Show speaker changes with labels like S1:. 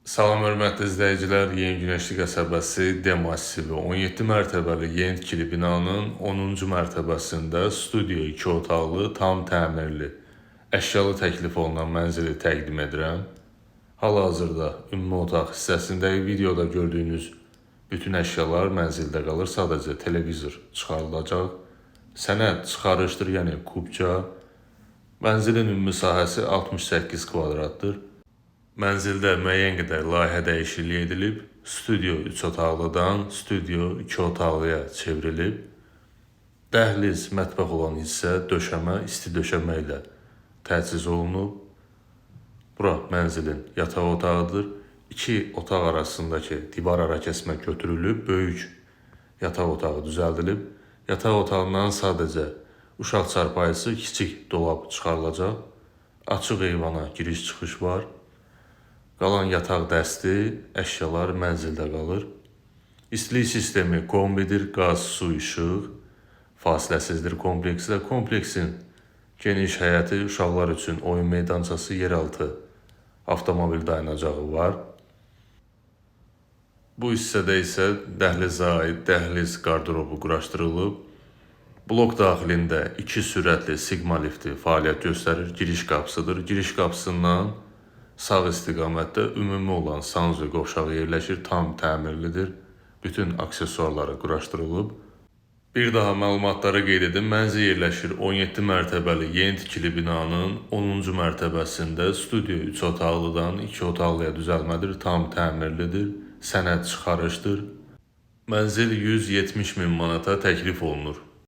S1: Salam hörmətli izləyicilər, Yeni Günəşli qəsəbəsi D massivi 17 mərtəbəli yeni tikili binanın 10-cu mərtəbəsində studiya 2 otaqlı, tam təmirli, əşyalı təklif olunan mənzili təqdim edirəm. Hal-hazırda ümumi otaq hissəsində videoda gördüyünüz bütün əşyalar mənzildə qalır, sadəcə televizor çıxarılacaq. Sənəd çıxarışdır, yəni kubca. Mənzilin ümumi sahəsi 68 kvadratdır. Mənzildə müəyyən qədər layihə dəyişikliyi edilib, studiyo 3 otaqlıdan studiyo 2 otaqlıya çevrilib. Dəhliz, mətbəx olan hissə döşəmə, isti döşəmə ilə təchiz olunub. Bura mənzilin yataq otağıdır. İki otaq arasındakı divar arakəsmə götürülüb, böyük yataq otağı düzəldilib. Yataq otağından sadəcə uşaq çarpayısı, kiçik dolab çıxarılacaq. Açıq eyvana giriş-çıxış var. Qalan yataq dəsti, əşyalar mənzildə qalır. İstilik sistemi kombidir, qaz, su, işıq fasiləsizdir kompleksdə. Kompleksin geniş həyəti, uşaqlar üçün oyun meydançası, yeraltı avtomobil dayanacağı var. Bu hissədə isə dəhlizə aid dəhliz qardırobu quraşdırılıb. Blok daxilində iki sürətli Sigma lifti fəaliyyət göstərir. Giriş qapısıdır. Giriş qapısından sağ istiqamətdə ümumi olan sanuzel qovşağı yerləşir. Tam təmirlidir. Bütün aksesuarları quraşdırılıb. Bir daha məlumatları qeyd edim. Mənzil yerləşir 17 mərtəbəli yeni tikili binanın 10-cu mərtəbəsində studiyo 3 otaqlıdan 2 otaqlıya düzəlmədir. Tam təmirlidir. Sənəd çıxarışdır. Mənzil 170 min manata təklif olunur.